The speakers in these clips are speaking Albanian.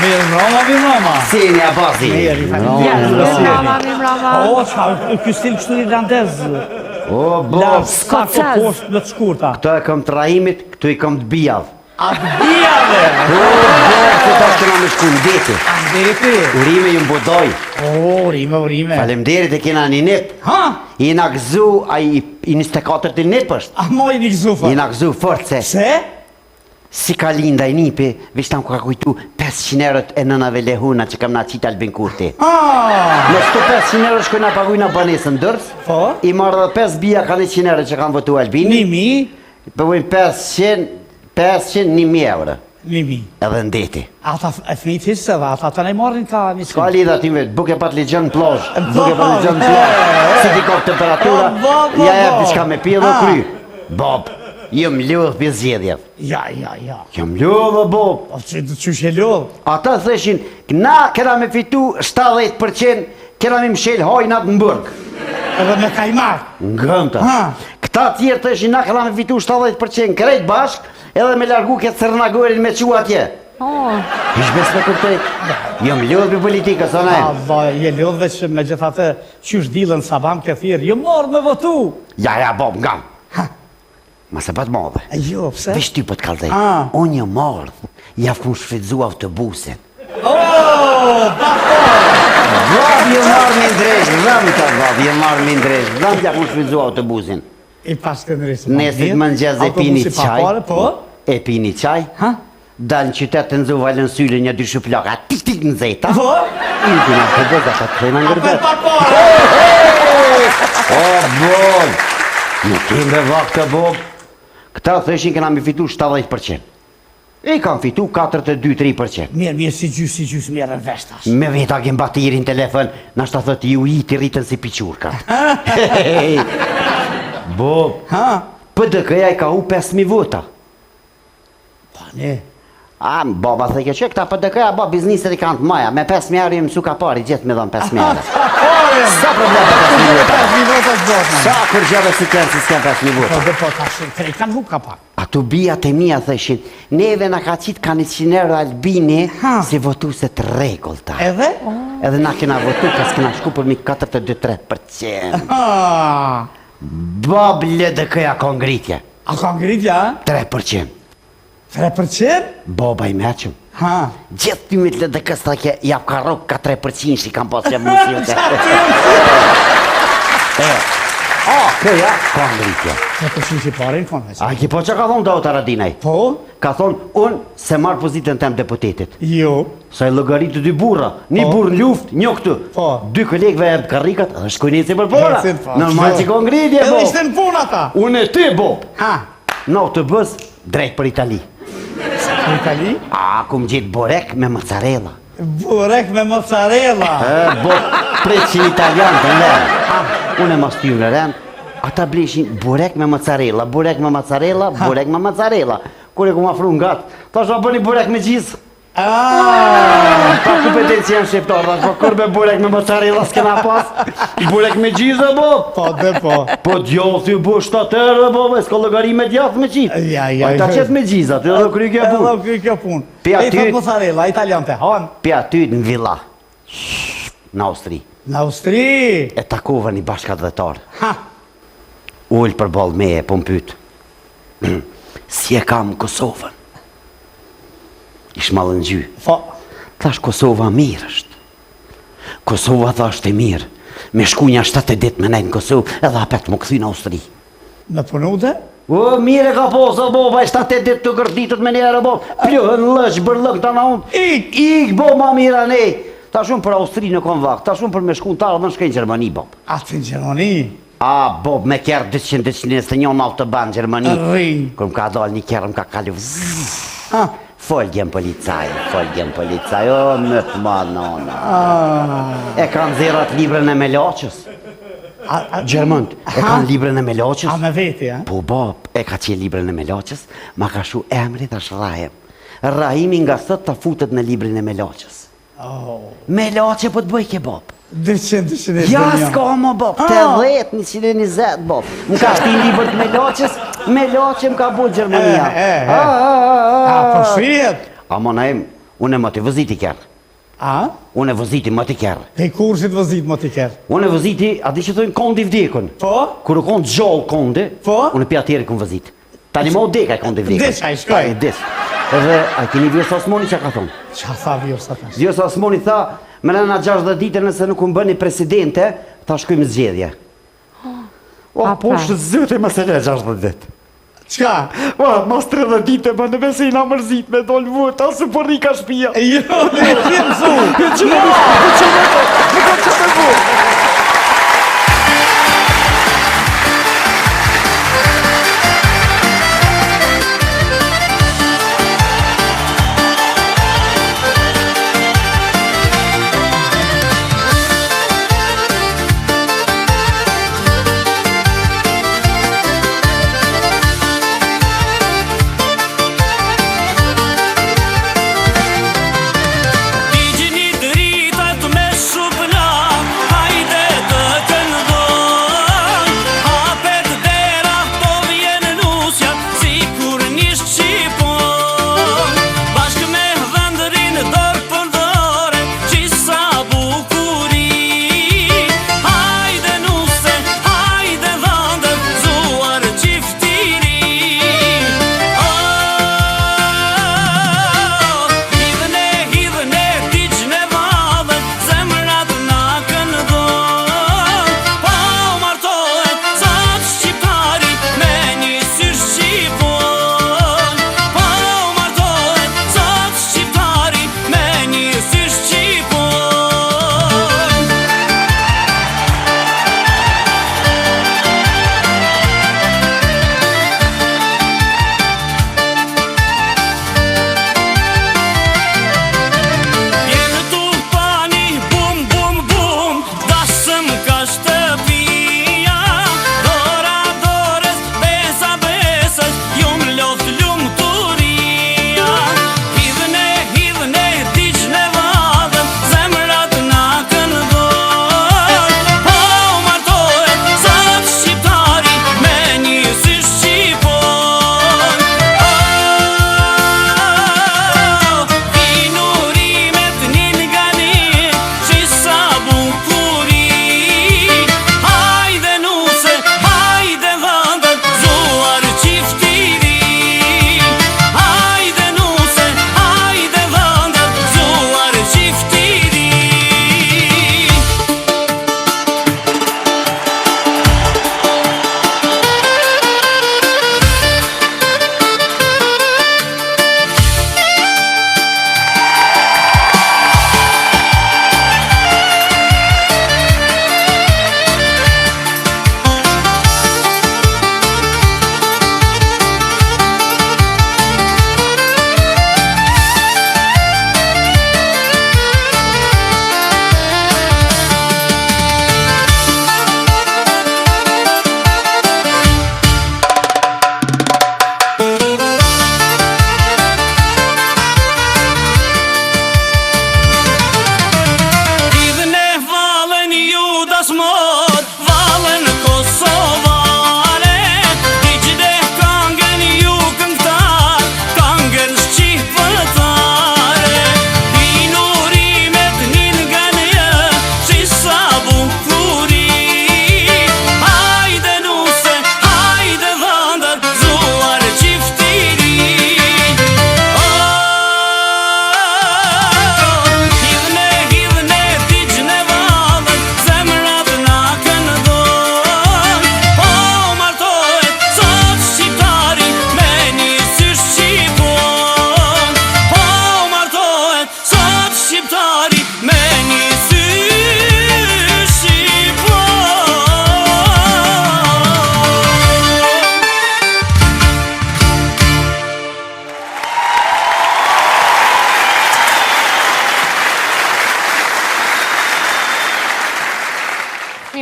Mirë mbrama, mirë mbrama. Si jeni Abazi? Mirë, i faleminderit. Mirë mbrama, mirë mbrama. O, çka, ky stil kështu irlandez. O, bo. Lart, sako poshtë në të shkurta. Këto e kam të Rahimit, këtu i kam të bijave. A të bijave! O, bo, këtu tash kena me shku në deti. A në deti? Urime ju mbudoj. O, urime, urime. Faleminderit e kena një nip. Ha? Jena gëzu, ai i 24 i nip është. A mo jeni gëzu fort? Jena gëzu fort se. Se? Si ka lind ai nipi, veç tam ka kujtu 500 eurot e nënave lehuna që kam na qitë Albin Kurti. Ah! Me këto 500 euro shkojna pagujna banesën n'Durrës, Po? i marrë edhe 5 bija ka 100 euro që kanë votu Albini, Një mi, po bojnë 500, 500, 1000 euro. një mi. Edhe në deti. Ata e fëmijët hiç se dhe ata të ne marrin ka një Ka lidha ti vetë, buke patligjon në plazh, buke patligjon në plazh, si t'i kap temperatura, Po, bo, bo, ja jep bo. diçka me pi dhe Ah. kry. Bob, jam lodh për zgjedhjet. Ja, ja, ja. Jam lodh, Bob. Po që qysh e lodh? Ata theshin, na kena me fitu 70%, kena me mshel hajnat në burg. Edhe me kajmak. Ngëmta. Ha. Këta tjerë theshin, na kena me fitu 70% krejt bashk, edhe me largu këtë cërnagorin me çu atje. Oh. Hiç bes me kuptoj. Jam lodh për politikës, sa ne. A, je lodh veç me gjithatë qysh dilën sa bam ke thirrë, jo marrë me votu. Ja, ja, Bob, ngam. Ma se pat madhe. Jo, pse? Veç ty po të kallzoj. Ah. Unë jam ardh, ja kum shfrytzu autobusin. Oh, pa po! Bob, jam ardh me ndreq, dhëmta, Bob, jam ardh me ndreq, dhëmta ja kum shfrytzu autobusin. I pas të ndreq. Nesër mëngjes e pini çaj. Pare, po? E pini çaj. Ha? Dal në qytet të nxu Valon Sylën një dy shuplaka, tik tik në zeta. Po? I të në autobus, dhe të kthejna në Apo pa pare! O, Bob! Nuk kemi vakt të Bob. Këta thëshin kena mi fitu 70%. E kam fitu 42-3%. Mirë, mirë, si gjysë, si gjysë, mirë në vesh tash. Me veta Agim Batirin telefon, nashta thot ju i ti rritën si piqurka. Bob, Ha? PDK-ja i ka hu 5.000 vota. Pa ne. A, baba the ke që këta PDK-ja, ba, bizniset i kanë të maja, me 5.000 euro i mësu ka pari, gjithë me dhënë 5.000 euro. Sa problem për 5.000 vota? 5.000 vota të botën. Sa kur gjave si kënë, si s'kenë 5.000 vota? Po dhe po, tash, krejt kanë hup ka pak. Ato bijat e mia theshin, neve na ka qitë ka 100 euro Albini Ha. si votuse të rregullta. Edhe? Edhe na kena votu, pas kena shku për mi 42-3%. Ha. Bab LDK-ja ka ngritje, A ka ngritje, a? 3%. 3%? Baba i meqëm. Ha. Gjithë tymit LDK-s tha ke, jap ka rrok ka 3% shi kam pas jam mundësi. E, a, këja ka ngritje. 3% që parin konë. A ki po që ka thonë Daut Haradinaj? Po? Ka thonë, unë se marrë pozitën tem deputetit. Jo. Sa i llogarit të dy burra, një Po. burr në luftë, një këtu. Po. Dy kolegëve e karrikat, dhe shkojnë ecin përpara. Ecin, po. Normal që ka ngritje, Edhe bo. ishte në punë ata. Unë e ti, bo. Ha. Në autobus, drejt për Itali. Për Itali? A, kum gjetë borek me mozzarella. Burek me mozzarella. E, bo, preqin italian të lërë. Unë e mas ty në rend, ata bleshin burek me mozzarella, burek me mozzarella, burek me mozzarella. Kur e kum afru ngat, thash, a bëni burek me gjizë? Ah! Pa kompetenci janë shqiptar, thash, po kur me burek me mozzarella s'kena pas, burek me gjizë, bo. Po, dhe po. Po djathi u bo 7 euro, bo, e s'ka llogari me djath me qitë. Ja, ja, Ai ta ja. qet me gjizë, aty edhe kry kjo Edhe punë. kry kjo punë. Pi E i aty- thot mozzarella, italian të hanë. Pi aty në villa, në Austri. Në Austri. E takova një bashkatdhetar. Ha. Ul përballë meje, po më pyet. Si e kam Kosovën? Ish mallëngjy. Po. Thash Kosova mirë është. Kosova tha është e mirë. Me shku nja 7 ditë me nejt në Kosovë, edhe apet më kthy në Austri. Në punu dhe? O, mirë e ka posë, bo, baj 7 ditë të gërditët me njerë, bo, pluhën, lësh, bërllëk, të na unë. Ik! Ik, bo, ma mira ne. Tash unë për Austri nuk kam vakt, tash unë për me shku në të ardhmen shkoj në Gjermani, bo. Atë në Gjermani. A, bo, me kerr 200-221 në autoban në Gjermani. Rrin. Kur më ka dalë një kerr, më ka kalu. zzz. Ha. Folgjen policaj, folgjen policaj, o, më të ma nona. Ah. E kanë zerat librën e Melaqës. A, a, Gjermënt, e kanë librën e Melaqës. a me veti, a? Po, bab, e ka qenë librën e Melaqës, ma ka shu emri tash Rahim. Rahimi nga sot ta futet në librin e Melaqës. Oh. Melaqe po të bëj ke, bab. 200, 221. Ja, s'ka më, bab, Ah. 80, 120, bab. Më ka shti libër të Melaqës. Me laçe më ka bo Gjermania. E, e, e. A, po shihet. Ama Naim, unë e moti voziti kerr. A? Unë e voziti moti kerr. Pej kursit vozit moti kerr. Unë e voziti, a di që thojnë kondi vdekun? Po? Kur u konë gjallë kondi, Po? unë pi atëherë kum vozit. Tani ma u dek ai kondi vdekun. Vdiq ai, shkoi. Ai vdiq. Edhe, a keni Vjosa Osmani çka ka thonë? Qa tha Vjosa tash? Vjosa Osmani tha, mrena 60 dite nëse nuk më bëni presidente, tha shkojmë zgjedhje. O, po është zoti mos e le 60 ditë. Çka? O, mas 30 ditë më në vese i na mërzit me dol vota, se po rri ka shpia. Jo, ne e mësu. Që më që më nuk ka që me bu.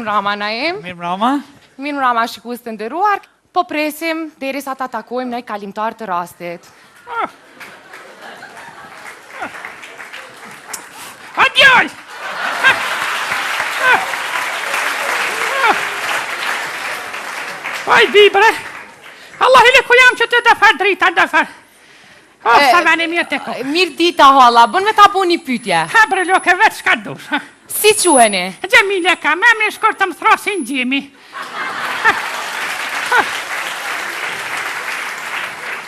Mirëmrama, Naim. Mirëmrama. Mirëmrama, shikues të nderuar. Po presim derisa ta takojmë një kalimtar të rastit. Ah. A djalë! Aj, di bre! Allah ile ku jam që të dëfar drita, dëfar. Oh, sa veni mirë të ko. Mirë dita, halla, bën me ta bo një pytje. Ha, bre, loke, vetë shka dush. Ha. Si quheni? Xhemile kam emrin shkurt të më thrasin Xhemi.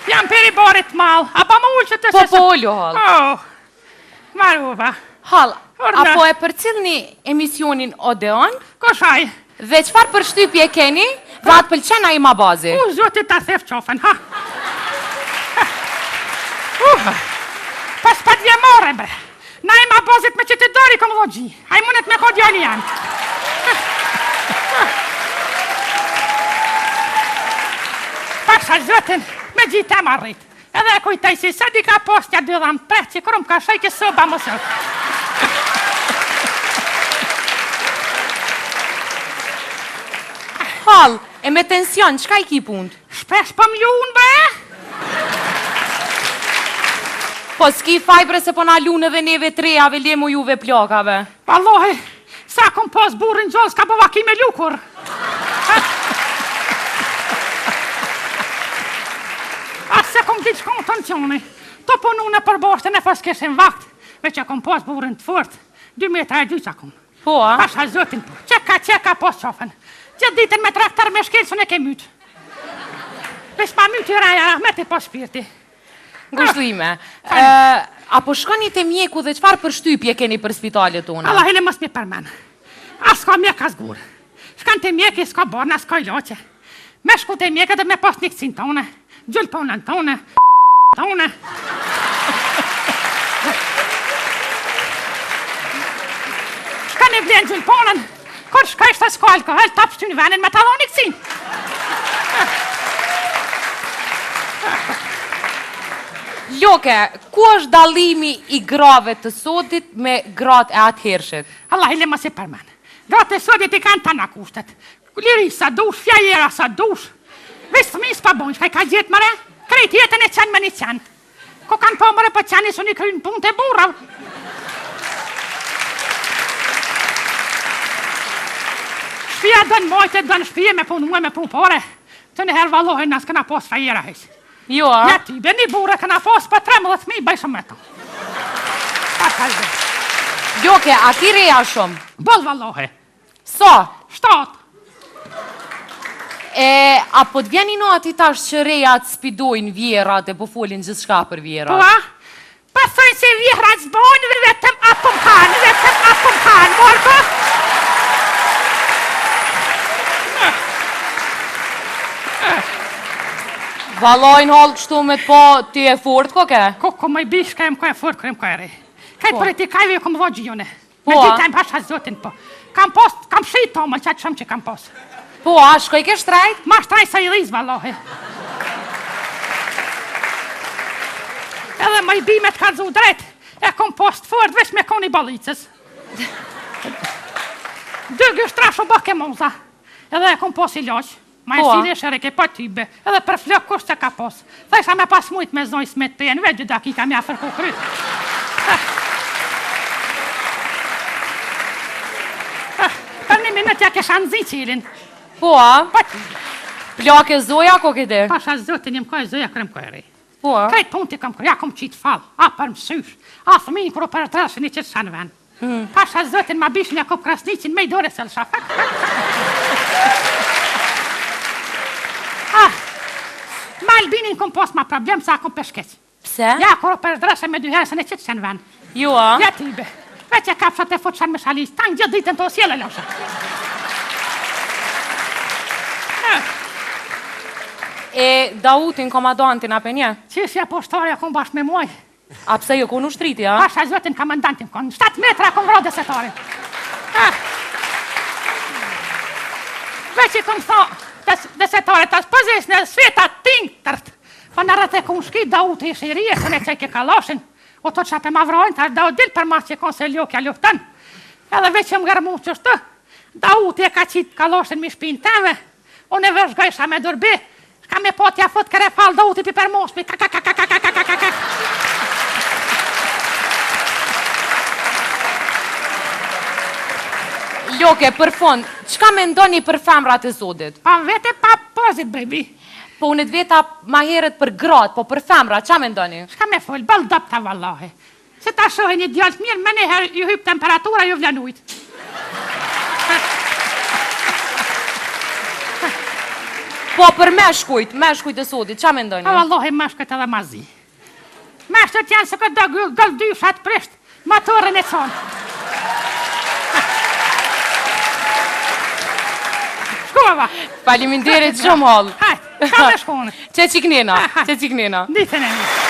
Jam prej Barit madh, a pa më ulë që të Po, po, ulu, hallë. Oh, marova. Hallë, a po e përcillni emisionin Odeon? Kush ai? Dhe çfarë përshtypje keni? Dhe a të pëlqen Naim Abazi? U, zoti ta theftë qafën, ha! Uh, pas pa t'vje more, bre. Naim Abazit me qëtë dorë i kom dhonë gji. Ai mundet me kon djali jem. Pasha zotin, me gji të marrit. Edhe e kujtoj si sot i ka pas nja dy dhamë preh që kur më ka shajke soba më sot. Hallë, e me tension, çka i ki punt? Shpesh po më lunë, be? Po s'ki faj bre se po na lunë edhe neve t'rejave, le mo juve plakave. Vallahi, sa kom pas burrin gjallë, s'ka bo vaki me lu kurrë. As s'e kom ditë shkon tensioni. Tu punu nëpër boshte në fës kishim vakt, veç e kom pas burrin të fort, 2 metra e gjysa kom. Po, a? Pasha zotin, po. Qeka, qeka, pas qafën. Gjithë ditën me traktor me shkel, s'e ke mytë. Veç pa mytë i raja, rahmet i pas shpirti. Ngushllime. A po shkoni te mjeku dhe çfarë përshtypje keni për spitalet tona? Allah hele mos mi përmen. As ka mjek, as gur. Shkan te mjeki, s'ka barna, s'ka ilaçe. Me shku te mjeki dhe me pas një këcin tone, gjylponën tone, tone. Shkan e blen gjylponën, kur shkoj shtë s'ka alkohol, ta pështyn venin me ta dhonë një këcin. Loke, ku është dallimi i grave të sodit me gratë e atëhershit? Allah hele mos e përmen. Gratë e sodit i kanë tana kushtet. Liri sa dush, fjajera sa dush. Veç fëmijë s'pa bojnë, çka i ka gjetë mëre? Krejt jetën e qenë me një qenë. Ko kanë po mëre po qeni s'un i kryn punët e burrave. Shpia don majte, don shpije me punu e me pru pare. Të në herë vallohen, na s'kena pas fjajera hiq. Jo, a? Ja ti, be një burrë kena pas për 13 fëmijë, bëj shumë me to. Pa kalë. Loke, a ki reja shumë? Boll vallohe. Sa? Shtatë. E, a po të vjen inati tash që rejat s'pi dojnë vjehrrat e po folin gjithçka për vjehrrat? Po a? Po thojnë se vjehrrat s'bojnë vetëm apo m'hanë, vetëm apo m'hanë, morë po? Vallajn hallë kështu me të po ti e fort ko ke? Ko, ko më i bishka jem ko e fort, ko jem ko e re. Kaj po. politikajve ju kom dho gjijone. Po, Me gjithë tajmë pasha zotin, po. Kam pos, kam shit to, më qatë shumë që kam pos. Po, a shkoj ke shtrajt? Ma shtrajt sa i dhizë, vallohi. Edhe më i bi me të kallzu drejt, e kom pos të fort, veç me kon i balicës. Dy gishtrash u bëke moza, edhe e kom pos i loq. Ma e Po, a? sile shereke pa tybe, edhe për flok kush që ka pos. Thajsha me pas mujt me zonjë me të veç dy dakika me fërku kryt. Ah. Ah, Për një minut ja kisha nxi qilin. Po, a? Pa tybe. Plak e zoja ko ke ti? Pasha zotin jem ko e zoja krem ko e re. Po, a? Krejt punë ti kam kry, ja kom qitë fall, a për mësysh, a fëmin kur u për drashin i qitë shanë ven. Pasha zotin ma bishin Jakup Krasniqin me i dore se lësha. Fak, fak, fak. Ah, ma Albinin kom pos ma problem sa kom peshkeq. Pse? Ja, kur u për drashe me dy herë se në qitë shanë ven. Jo, a? Ja tybe. Veç e kapsha të futshan me shaliq, tanë gjithë ditën të osjele losha. Ah, E Dautin, komandantin, a pe njeh? Qeshja poshtarja kom bashkë me muaj. A pse jo kon ushtriti, a? Pasha zotin komandantin kon, 7 metra kom vra desetarin. Ah. Veç i kom tha, desetarit, tas pëzis në sveta ting tërt. Po në rrëtë e kom shki, Dauti ishe i rije, se ne qe ke kallashin. O të qape ma vrajnë, tash Daut dil për mas që kon se lokja luftën. Edhe veç jam gërmu që shtë, Dauti e ka qitë kallashin mi shpinë teme, Unë e vëzhgojsha me durbi, shka me po t'ja fut kere fall Dauti pi përmosmi, ka ka ka ka ka ka ka ka ka ka. Loke, për fund, çka mendoni për femrat e sodit? Pa vete pa pozit, baby. Po unë të veta ma herët për gratë, po për femra, ça mendoni? Shka me fol, boll dobta vallahi. Se ta shohin një djalë të mirë, menjëherë ju hyp temperatura, ju vlon ujt. Po për meshkujt, meshkujt e sotit, ça mendoni? Po vallahi meshkujt edhe ma zi. Meshkujt janë se këto gëldyshat prisht, motorin e conë. Shkova. Faleminderit shumë hollë. Hajt, ka me shkone. Qe qiknena, qe qiknena. Ditën e mirë.